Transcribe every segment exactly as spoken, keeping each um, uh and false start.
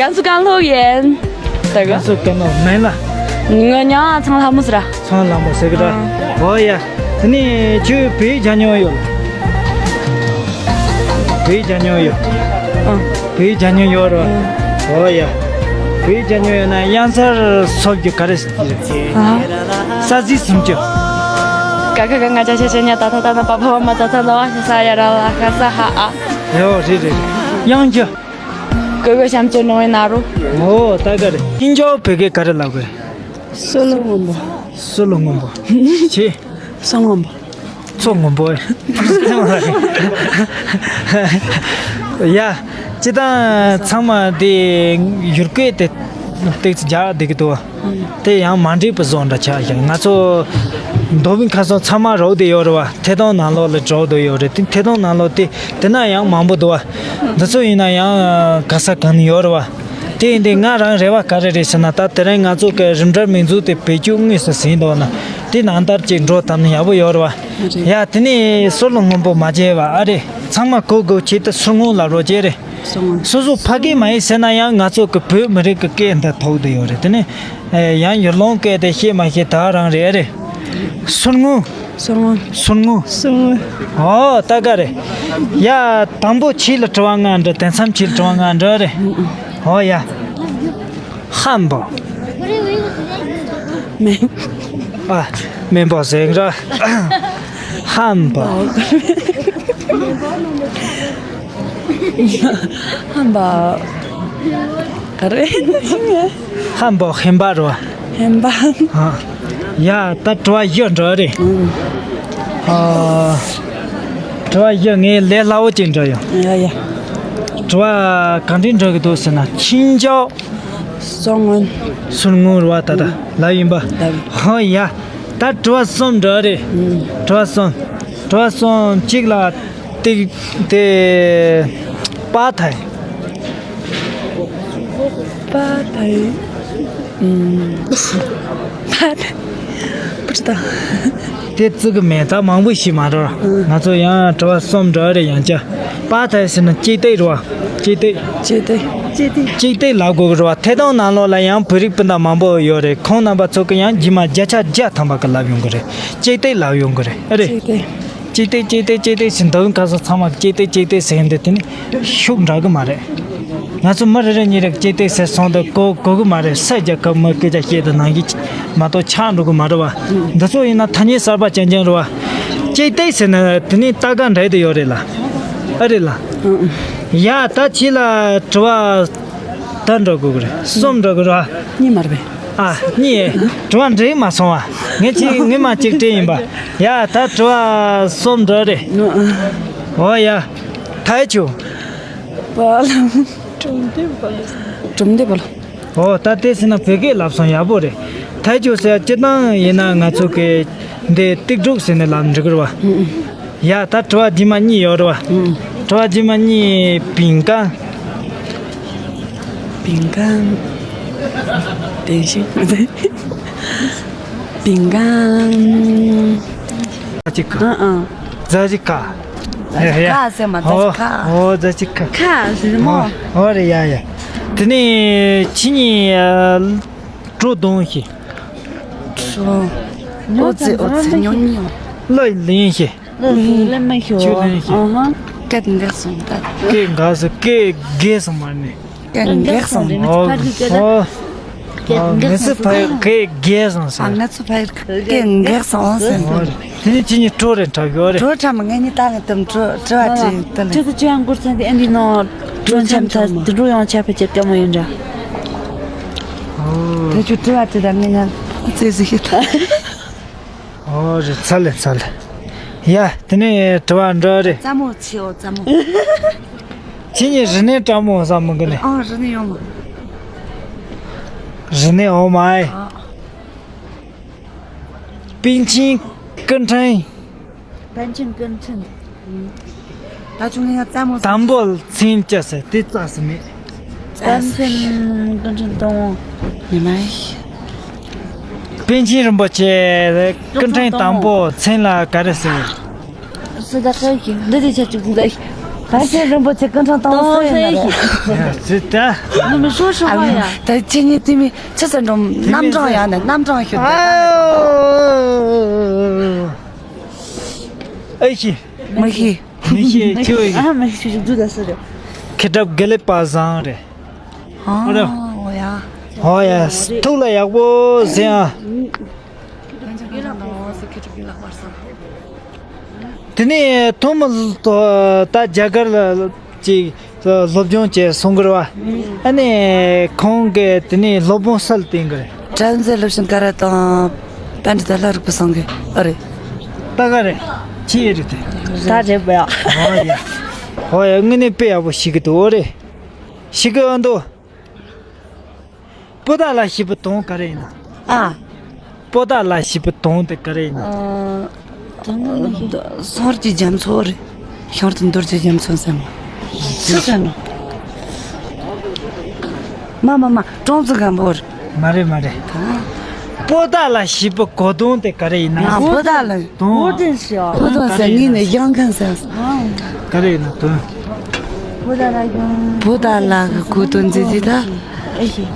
ང་ཚོ་གང་ལྷོ་ཡིན། ད་ག་ང་ཚོ་གང་ལྷོ་མིན་ལ། ང་ཉང་ཚང་ལྷ་མོ་ཟེར། ཚང་ལྷ་མོ་ཟེར་གི་ར། ཨ། འོ་ཡ། དེ་ནས་ཁྱོད་བོད་ཡིག་སྦྱང་མྱོང་ཡོད། བོད་ཡིག་སྦྱང་མྱོང་ཡོད། ཨ། བོད་ཡིག་སྦྱང་མྱོང་ཡོད་ར། ཨ། འོ་ཡ། བོད་ཡིག་སྦྱང་མྱོང་ཡོད་ན་དབྱངས་གསལ་སོབ་རྒྱུ་ག་རེ་རེད། ཨ། ས་གཟིག་སུམ་ཅུ། ག་ག་ག་ང་ཅ་ཆ་ཆ་ཉ་ཏ་ཐ་ཏ་ན་པ་ཕ་བ་མ་ཙ་ཚ་ལ་བ་ཤ་ས་ཡ་ར་ལ་ཤ་ས་ཧ་ཨ། ཡོ་རེད་རེད། དབྱངས་ཅི། གོས་གོས་ཤམ་ཚོ་ནོ་ཡིན་ན་རོ། ཨོ་ད་ག་རེ། ཨིན་ཇོ་བོད་སྐད་ག་རེ་ལབ་དགོས། སོ་ལོ་སྔོན་པོ། སོ་ལོ་སྔོན་པོ། ཆེ། སོ་སྔོན་པོ། མཚོ་སྔོན་པོ། ཡ། སྤྱི་བཏང་ཚང་མ་དེ་ཡུལ་སྐད་དེ་ཏིག་ཙི་རྒྱག་བསྡད་ཀྱི་འདུག་དེ་ཡང་མ་འགྲིག་པ་བཟོ་འདྲ་ཆགས་ཤག་ང་ཚོ་མདོ་དབུས་ཁམས་གསུམ་ཚང་མ་རོགས་བསྡད་ཡོད་རེད་བ། ཐད་གཏོང་ནང་ལོགས་ལ་འགྲོ་བསྡད་ཡོད་རེད། དེ་ཐད་གཏོང་ནང་ལོགས་དེ་དེ་ན་ཡང་མང་པོ་འདུག་བ། འདི་ཚོ་ཡིན་ན་ཡང་ག་ས་ག་ནས་ཡོད་རེད་བ། དེ་ཡིན་དུས་ང་རང་རེ་བ་ག་རེ་རེད་ཟེར་ན། ད་དེ་རིང་ང་ཚོ་གི་རིམ་གྲོ་མིག་འཛུགས་དེ་བེད་སྤྱོད་དངོས་སུ་ཟིན་འདུག་ན། དེ་ནང་ལྟར་ཅིག་འགྲོ་ཐུབ་ན་ཡག་པོ་ཡོད་རེད་བ། རེད། ཡ་དེ་ནས་སོ་ལོ་སྔོན་པོ་མ་བརྗེད་བ་ཨ་རེད། ཚང་མ་གོ་གོ་ཆེད་དུ་སོ་སྔོན་ལབ་རོགས་བྱེད་རེད། སོ་སྔོན། སོ་སོ་ཕ་གི་མ་ཡིན་ཟེར་ན་ཡང་ང་ཚོ་གི་བོད་མི་རིགས་ཀྱི་སྐད་འདི་ཐོགས་བསྡད་ཡོད་རེད། དེ་ནས་ཡང་ཡར་ལུང་སྐད་དེ་ཤེས་མ་ཤེས་ད་རང་རེད་ཨ་རེད། སོ་སྔོན། སོ་སྔོན། སོ་སྔོན། སོ་སྔོན། ཨོ་ད་ག་རེད། ཡ་དང་པོ་ཆེད་ལ་དྲི་བ་ལྔ་འདྲི། དེ་མཚམས་ཆེད་ལ་དྲི་བ་ལྔ་འདྲི་རེད། ཨོ་ཡ། ཧམ་པ། མེ། ཨ། མེ་འབོག་ཟེར་ར། ཧམ་པ། ཧམ་པ། ག་རེ། ཧམ་པ་ཧེམ་པ་ར། ཧེམ་པ། ཨ། ཡ་ད་དྲི་བ་བཞི་འདྲི་རེད། ཨ། དྲི་བ་བཞི་ངས་ལས་སླ་བོ་ཅིག་འདྲི་ཡོང་། ཡ་ཡ། དྲི་བ་ག་འདྲ་འདྲི་གི་འདུག་ཟེར་ན། ཆིན་ཅའོ། སོ་སྔོན། སོ་སྔོན་རེད་བ། ད་ད་ལབ་ཡིན་པ། ལབ་ཡིན། ཧོ་ཡ། ད་དྲི་བ་གསུམ་འདྲི་རེད། ཨུམ། དྲི་བ་གསུམ། དྲི་བ་གསུམ། གཅིག་ལ་ཏིག་དེ་པ་ཐའི། པ་ཐའི། ཨུམ། པ་ཐའི།不知道། དེ་བརྩི་གི་མེད། ད་མང་པོ་ཞིག་མ་འགྲོ། ང་ཚོ་ཡང་དྲི་བ་གསུམ་འདྲི་རེད། ཡང་བསྐྱར། པ་ཐའི་ཟེར་ན་ལྕེ་ཏིག་རེད་བ། ལྕེ་ཏིག་ལྕེ་ཏིག་ལྕེ་ཏིག་ལབ་དགོས་ཀྱི་རེད་བ། ཐད་གཏོང་ནང་ལོགས་ལ་ཡང་བོད་རིགས་སྤུན་ཟླ་མང་པོ་ཡོད་རེད། ཁོང་རྣམ་པ་ཚོ་གི་ཡང་རྗེས་མ་བརྒྱ་ཆ་བརྒྱ་ཐམ་པ་གི་ལབ་ཡོང་གི་རེད། ལྕེ་ཏིག་ལབ་ཡོང་གི་རེད། ཨེ་རེད། ལྕེ་ཏིག་ལྕེ་ཏིག་ལྕེ་ཏིག་ཟེར་མདོ་དབུས་ཁམས་གསུམ་ཚང་མ་ལྕེ་ཏིག་ལྕེ་ཏིག་ཟེར་འདི་དེ་ནི་ཤུགས་འདྲ་གི་མ་རེད། ང་ཚོ་མི་རེ་རེ་གཉིས་རེ་ལྕེ་ཏིག་ཟེར་སོང་དུས་གོ་གོ་གི་མ་རེད། སུ་རྒྱལ་ཁབ་མི་སྐད་ཆ་བཤད་དུ་ནང་གི་མ་གཏོགས་ཆགས་འགྲོ་གི་མ་རེད་བ། འདི་ཚོ་ཡིན་ན་ཐ་སྙད་གསར་པ་ཅན་ཅན་རེད་བ། ལྕེ་ཏིག་ཟེར་ན་དེ་ནི་ལྟ་ག་འདྲ་དེ་ཡོད་རེད་ལ། ཨ་རེད་ལ། ཡ་ད་ཁྱེད་ལ་དྲི་བ་ད་འདྲི་དགོས་ཀྱི་རེད། གསུམ་འདྲི་དགོས་རེད་བ། གཉིས་མ་རེད་པས། ཨ་གཉིས། དྲི་བ་འདྲི་མ་སོང་བ། ངས་ཁྱེད་ངས་མ་གཅིག་དྲིས་ཡིན་པ། ཡ་ད་དྲི་བ་གསུམ་འདྲི་རེད། ཨོ་ཡ། ཐའི་ཆུ། བ་ལ། གྲུམ་དེ་བ་ལ། གྲུམ་དེ་བ་ལ། ཨོ་ད་དེ་ཟེར་ན་བོད་སྐད་ལབ་སོང་ཡག་པོ་རེད། ཐའི་ཆུ་ཟེར་སྤྱིར་བཏང་ཡིན་ན་ང་ཚོ་གི་འདི་ཏིག་ཏྲུག་ཟེར་ནས་ལབ་འགྲིག་གི་རེད་བ། ཡ་ད་དྲི་བ་རྗེས་མ་གཉིས་ཡོད་རེད་བ། དྲི་བ་རྗེས་མ་གཉིས། བིང་ཀ། བིང་ཀ། བིང་ཀ། ཨ་ཨ། ཛ་ཅི་ཀ། ཡ་ཡ། ཀ་ཟེར་མ། ཛ་ཅི་ཀ། ཨོ་ཛ་ཅི་ཀ། ཀ་ཟེར་མོ། ཨོ་རེད་ཡ་ཡ། དེ་ནས་ཁྱེད་གཉིས་ཨ་གྲོ་གྲོ། ཨོ་ཙི་ཨོ་ཙི། ཉོ་ཉོ། ལོ་ལིན་ཞེ། ལོ་ལིན་ཞེ། ཆུ་ལིན་ཞེ། ཨ་ཧ། སྐད་འགག་སོང་ད། སྐད་འགག་སོང་། སྐད་རྒས་སོང་མ་ནི། སྐད་འགག་སོང་། ཨོ་ཨོ། ཨོ་ངེད་ཚོ་ཕ་ཡུལ་སྐད་རྒས་སོང་ཟེར། ཨ་ངེད་ཚོ་ཕ་ཡུལ་སྐད་འགག་སོང་ཟེར། ཨོ་དེ་ནས་ཁྱེད་གཉིས་གྲོ་རེ་འཁྲབ་ཡོད་རེད། གྲོ་འཁྲབ་མ། ངེད་གཉིས་ད་ངས་དུམ་གྲོ་གྲོ་བ་ཅིག་ད་ལ། ཁྱོད་ཚོ་ཅི་ཡང་འགོར་ཚན་དེ་ཨེ་འདི་ནང་གྲོ་འཆམ་ད་དུད་འགྲོ་ཡང་ཆ་ཕེ་ཆེ་སྐྱ་མོ་ཡིན་འདྲ། ཨོ་ད་ཁྱོད་གྲོ་བ་ཅིག་ད་ངས་ང་ཙེ་ཟིག་ཤེས་ད། ཨོ་རེད། ཚ་ལེ་ཚ་ལེ། ཡ་དེ་ནས་དྲི་བ་འདྲི་རེད། རྩ་མོ་ཆེའོ་རྩ་མོ། ཁྱེད་གཉིས་རི་ནས་དྲ་མོ་ཟ་མི་གི་ནས། ཨ་རི་ནས་ཡོང་མ། རི་ནས་འོང་མ་ཨེ། ཨ། པིན་ཆིན་ཀུན་ཁྲན། པཎ་ཆེན་ཀུན་ཁྲན། ད་ཆུང་ངེ་རྩ་མོ། དང་པོ་མཚན་ཅི་ཟེར་དེ་རྩ་ཟེར་མེད། པཎ་ཆེན་ཀུན་ཁྲན་དང་། ཉི་མ། པཎ་ཆེན་རིན་པོ་ཆེ་ཀུན་ཁྲན་དང་པོ་མཚན་ལ་ག་རེ་ཟེར། སི་ད་ཁ་ཡིན། འདི་དེ་ཆ་གཅིག་འདི། ད་ཁྱེད་རིན་པོ་ཆེ་སྐུ་འཕྲེང་བཏང་སོང་ཡིན་ན་རེད། ཡ་ཟེར་ད། ནུ་མི་ཤོ་ཤོ་ཨ་ཡ། ད་ཁྱེད་གཉིས་དེ་མི་ཆུ་ཚོད་འགྲོ་རྣམ་གྲངས་ཡང་ནས་རྣམ་གྲངས་ཤོད་ད། ཨེ་ཤི། མི་ཤི། མི་ཤི་ཆུ་ཡི། ཨ་མི་ཤི་ཆུ་ཤི་རྫུ་ད་སུ་རེད། ཁེ་གྲབ་དགེ་ལེགས་པ་བཟང་རེད། ཨ་རེད། ཨོ་ཡ། ཨོ་ཡ་ཐུགས་ལ་ཡག་པོ་ཟེར་ཨ། དེ་ནས་ཐོག་མ་ད་རྒྱ་གར་ལ་ཅིག་སློབ་སྦྱོང་བྱས་སོང་གི་རེད་བ། ཨ་ནི་ཁོང་གིས་དེ་ནས་སློབ་དཔོན་སུ་ལ་བསྟེན་གི་རེད། བྲམ་ཟེ་སློབ་ཆེན་ཀ་ར་དང་པཎྜི་ཏ་ལྷ་རིག་པ་སང་གི་ཨ་རེད། ད་ག་རེད། ཅི་ཡི་རེད་དེ། ད་རེད་བ། ཧོ་ཡ། ཧོ་ཡ་དངོས་གནས་དཔེ་ཡག་པོ་ཤེས་གི་འདུག་ཨོ་རེད། ཤེས་གི་ཨ་འདུག་པོ་ཏཱ་ལ་ཞེས་པའི་དོན་ག་རེ་ཡིན་ན། ཨ། པོ་ཏཱ་ལ་ཞེས་པའི་དོན་དེ་ག་རེ་ཡིན་ན། ཨ། དོན་ལ་ཞེས། སོར་གྱི་རྒྱ་མཚོ་རེད། ཤིང་རྟ་འདོར་གྱི་རྒྱ་མཚོ་ཟེར་ནོ། སུ་ཟེར་ནོ། མ་མ་མ་ཀྲོང་ཙེ་སྒམ་པོ་རེད། མ་རེད་མ་རེད། པོ་ཏཱ་ལ་ཞེས་པའི་གོ་དོན་དེ་ག་རེ་ཡིན་ན། ང་པོ་ཏཱ་ལ། དོན། གོ་དོན་ཞེས། གོ་དོན་ཟེར་ངས་ནས་ཡང་གང་ཟེར། ག་རེ་ཡིན་ན་དོན། བུ་དང་ལ་གི་གོ་དོན་མཛད་རྗེས་ད། ཨེ་ཤེས།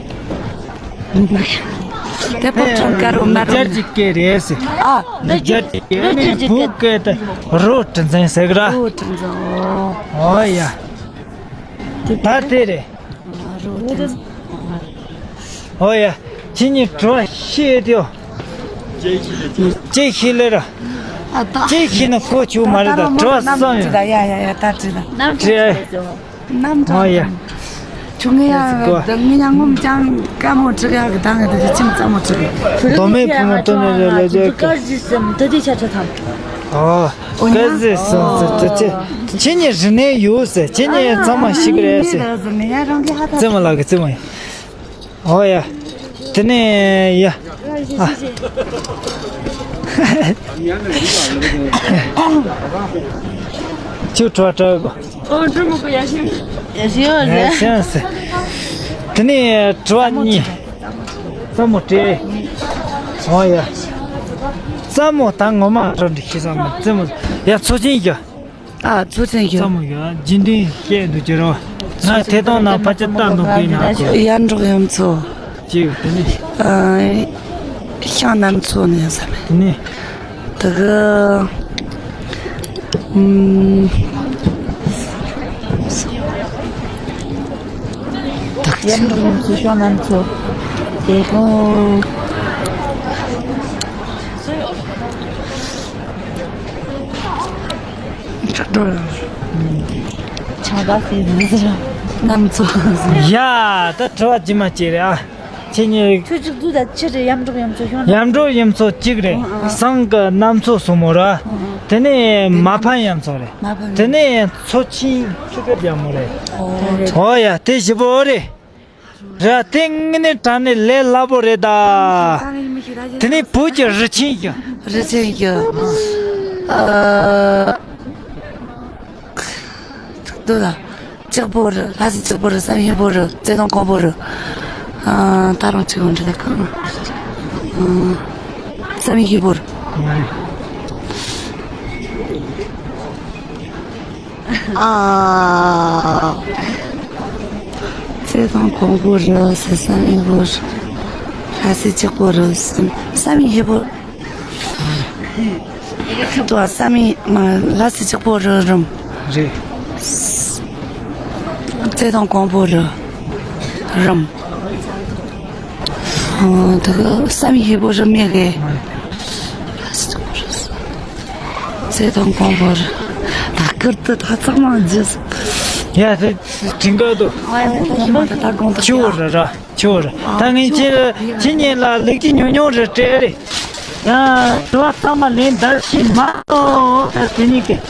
དེ་པོ་ཁྲོམ་དཀར་རོ་མ་རོ། རྒྱལ་གྱི་སྐད་རེད་ཟེར། ཨ། རྒྱལ་གྱི་སྐད་ནི་བོད་སྐད་དུ་རོ་གྲུ་འཛིན་ཟེར་གི་ར། རོ་གྲུ་འཛིན། ཨོ་ཡ། ད་དེ་རེད། རོ་གྲུ་འཛིན། ཨོ་ཡ། ཁྱེད་གཉིས་དྲི་བ་ཤེས་ཡོད་དེ། ཅི་ཤེས་ལེ་ར། ཨ་ད། ཅི་ཤེས་ན་གོ་ཆོད་མ་རེད་ད། དྲི་བ་བསམ་ཡོད། ཡ་ཡ་ཡ་ད་དྲི་ད། དྲི། རྣམ་ཨོ་ཡ། གྲངས་ཆུང་ངེ་ཡ་ད་ངེ་ཡ་ངོམ་ཅང་ཀ་མོ་དྲི་ཡ་གི་ད་ངེ་ད་ཅིམ་ཙམ་མོ་དྲི་གི། མདོ་སྨད་བུ་མོ་སྟོན་ནས་རེ་ལེ་ཇེ་ཀ། ཀ་ཟི་སམ་ད་དེ་ཆ་ཆ་ཐམ། ཨོ། ཀ་ཟི་སམ་ཟེར་ད་ཅི། ཁྱེད་གཉིས་རིག་གནས་ཡོད་ཟེར། ཁྱེད་གཉིས་ཚང་མ་ཤེས་གི་རེད་ཟེར། ཙེ་མ་ལགས་ཀྱི་ཙེ་མ་ཡ། ཨོ་ཡ། དེ་ནས་ཡ། ཨ། ཁྱོད་དྲི་བ་དྲི་གོ། ཨོ་དྲི་མོ་གོ་ཡ་ཤི། ཡ་ཤི་ཡོད་ཟེར། ཡ་ཤི་ཡོད་ཟེར། དེ་ནས་དྲི་བ་གཉིས། ཙམ་མོ་དྲི། ཨོ་ཡ། ཙམ་མོ་ད་ངོ་མ་དྲི་འདྲི་ཤི་ཙམ་མོ་ཙམ་མོ་ཡ་ཚོ་ཆེན་ཡ། ཨ་ཚོ་ཆེན་ཡོད། ཙམ་མོ་ཡོད། རྗེས་མཐུན་བཤད་འདུག་ཅི་རོ། ང་དེ་དང་ནང་ཕལ་ཆེར་ལྟ་འདུག་གི་ན། ཡར་འབྲོག་ཡུམ་མཚོ། ཅིག་དེ་ནི། ཨ། ཤང་གནམ་མཚོ་ནས་ཟེར། དེ་ནི། དེ་གི། ཨུམ། ཡར་འབྲོག་ཡུམ་མཚོ་ཤང་གནམ་མཚོ། དེ་གི། ཆག་འགྲོ་ལ། ཆག་ད་ཟེར་ཟེར། གནམ་མཚོ་ཟེར། ཡ། ད་དྲི་བ་ཇི་མ་ཅིག་རེད་ཨ། ཁྱེད་གཉིས། ཁྱོད་གཅིག་འཛུལ་ད་ཕྱིར་རེད། ཡར་འབྲོག་ཡུམ་མཚོ་ཤོང་ན། ཡར་འབྲོག་ཡུམ་མཚོ་གཅིག་རེད། ཨ་ཨ། བསང་གི་གནམ་མཚོ་སོ་མོ་ར། ཨ་ཨ། དེ་ནས་མ་ཕམ་ཡུམ་མཚོ་རེད། མ་ཕམ། དེ་ནས་མཚོ་ཆེན་ཆུ་ཁ་རྒྱ་མོ་རེད། ཨོ། ཨོ་ཡ་དེ་བཞི་པོ་རེད། ར་དེ་དངོས་གནས་དྲང་གནས་ལས་སླ་པོ་རེད་ད། དེ་ནས་བོད་ཀྱི་རི་ཆེན་གྱི། རི་ཆེན་གྱི། ཨ། འདུག་ལ། ལྕགས་པོ་རི། ལྷ་སའི་ལྕགས་པོ་རི། བསམ་ཡས་པོ་རི། རྩེ་གདོང་གོང་པོ་རི། ཨ། ད་རུང་གཅིག་འོང་འདྲ་ད་གང་། ཨ། བསམ་ཡས་པོ་རི། ཨ། རྩེ་གདོང་གོང་པོ་རི་ཟེར། བསམ་ཡས་པོ་རི། ལྷ་སའི་ལྕགས་པོ་རི་ཟེར། བསམ་ཡས་པོ། ཏོ་བསམ་ཡས་མ་ལྷ་སའི་ལྕགས་པོ་རི་རུམ། རེད། རྩེ་གདོང་གོང་པོ་རི་རུམ། ཨ། ད་གི་བསམ་ཡས་པོ་རི་མེད་གི། རྩེ་གདོང་གོང་པོ་རི། ད་ཀིར་ཏི་ད་ཚང་མ་རྗེས། ཡ་དེ་དྲིན་ག་དུ། ཨ་ཡ་ད་ཤི་མ་ད་ད་གོང་ད་ཆུ་བོ་རི་ར། ཆུ་བོ་རི། ད་ངས་ཁྱེད་ཁྱེད་གཉིས་ལ་ལེགས་སྐྱེས་ཉུང་ཉུང་རེ་སྤྲད་རེད། ཡ། དྲི་བ་ཚང་མ་ལན་བདའ་ཤེས་མ་སོང་། ད་དེ་གཉིས་ཀྱི།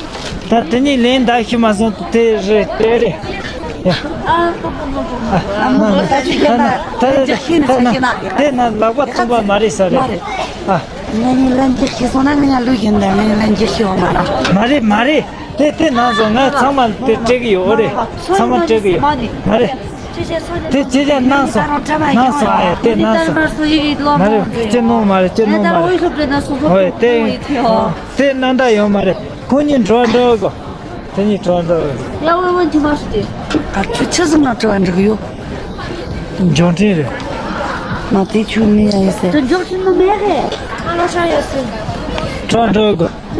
ད་དེ་གཉིས་ལན་བདའ་ཤེས་མ་སོང་དེ་རེད་དེ་རེད། ཡ། ཨ། ད་ད་ད་ད་དེ་ན་ལག་པ་ཐོན་པ་མ་རེད་ས་རེད། ཨ། ངས་ལན་རྒྱག་ཤེས་སོང་ན་ངས་ལུས་ཡིན་ད། ངས་ལན་རྒྱག་ཤེས་བ་མ་རེད། མ་རེད་མ་རེད། དེ་དེ་ནང་སོང་ང་ཚང་མ་དེ་སྤྲད་གི་ཡོད། ཨོ་རེད། ཚང་མ་སྤྲད་གི་ཡོད། མ་རེད། དེ་ཅི་ཅི་གནང་སོང་། གནང་སོང་། ཨ་ཡ་དེ་གནང་སོང་། མ་རེད། ཅི་གནང་མ་རེད། ཅི་གནང་མ་རེད། ཨོ་དེ་དེ་གནང་ད་ཡོད་མ་རེད། ཁོ་གཉིས་འགྲོ་འགྲོ་གོ། གཉིས་གྲོགས་འདྲ་རེད། ཡ་ཝེ་ཝེ་ཇི་མ་ཤི་ཏེ། ཨ་ཁྱོད་ཆི་ཟིག་ན་བྲོ་བ་འགྲིག་ཡོད། འབྱོར་འཕྲིན་རེད། མ་དེ་ཆུ་ནི་ཡ་ཡིན་ཟེར། དུ་འཇོག་ཤིན་ནི་མེད་རེད། ཨ་ལོ་ཤ་ཡོད་སྲིད། གྲོགས་འགྲོ་དགོས།